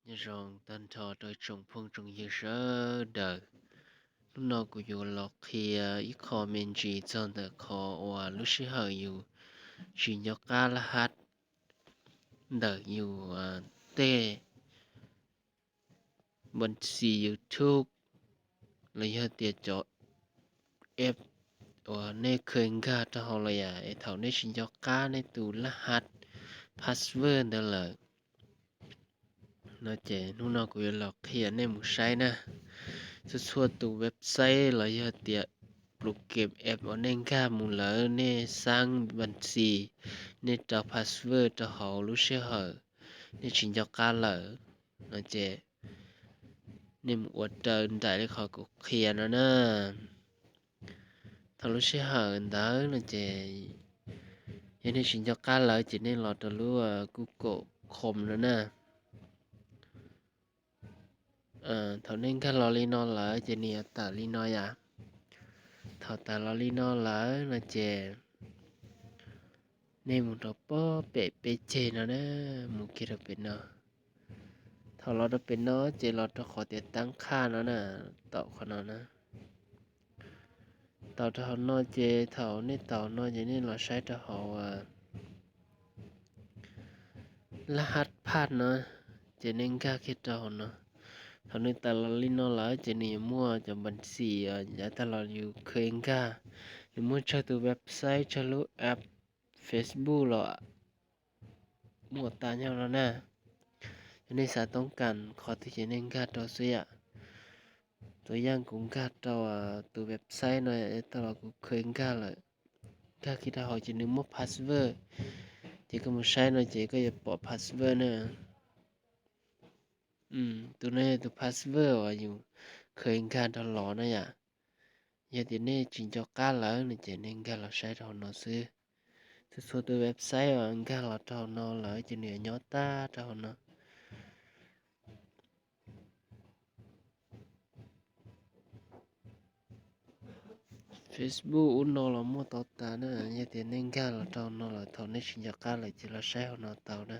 Nyob zoo tag nrho rau tsoom phooj tsoom ywg sawv daws. Hnub no kuv yuav los qhia ib qho me ntsis txog ntawm qhov uas lub sij hawm yus tsis nco qab lab hab ntawm yus tej npa xis YouTube los yog tias cov app uas nej kheev nkag rau hauv los yom, es thaum nej tsis nco qab nej tus lab hab password ntawd lawm no ces hnub no kuv yuav los qhia nej mus saib na. Txhua txhua tus website los yog tias program app uas nej nkag mus lawm, nej xab npa xis, nej rau password rau hauv lub sij hawm nej tsis nco qab lawm no ces nej mus ua raws nraim li qhov kuv qhia no na. Thaum lub sij hawm ntawd no ces yog nej tsis nco qab lawm ces nej los rau lub Google Chrome no na. Thaum nej nkag los li no lawm ces nws yuav tawm li no yom. Thaum tawm los li no lawm no ces nej mus rau pob pem peb ceg no na, mus kiag rau pem no. Thaum los rau pem no ces los rau qhov tias tab qhaj no na, tau qhov no na. Tau rau hauv no ces thaum nej tau no ces nej los saib rau hauv lab hab phaj no, ces nej nkag kiag rau hauv no. Thaum nws tawm los li no lawm ces nws yuav muaj cov npa xis yav tag los yus kheev nkag, nws muaj tsawg tus website, tsawg lub app, Facebook los muaj tas nyob no na. Yog nej xav toob kas qhov twg ces nej nkag rau xwb yom. Tus yaj kuv nkag rau tus website no yav tag los kuv kheev nkag lawm. Nkag kiag rau hauv ces nws muaj password, ces koj mus saib no ces koj yuav pom password na. Tus no yog tus password uas yus kheev nkag rau los na yom. Yog tias nej tsis nco qab lawm no ces nej nkag los saib rau hauv no xwb. Txhua txhua tus website uas nkag los rau hauv no lawm ces nws yuav nyob tag rau hauv no. Facebook ub no los muaj tau tas na, yog tias nej nkag los rau hauv no lawm thaum nej tsis nco qab lawm ces los saib hauv no tau na.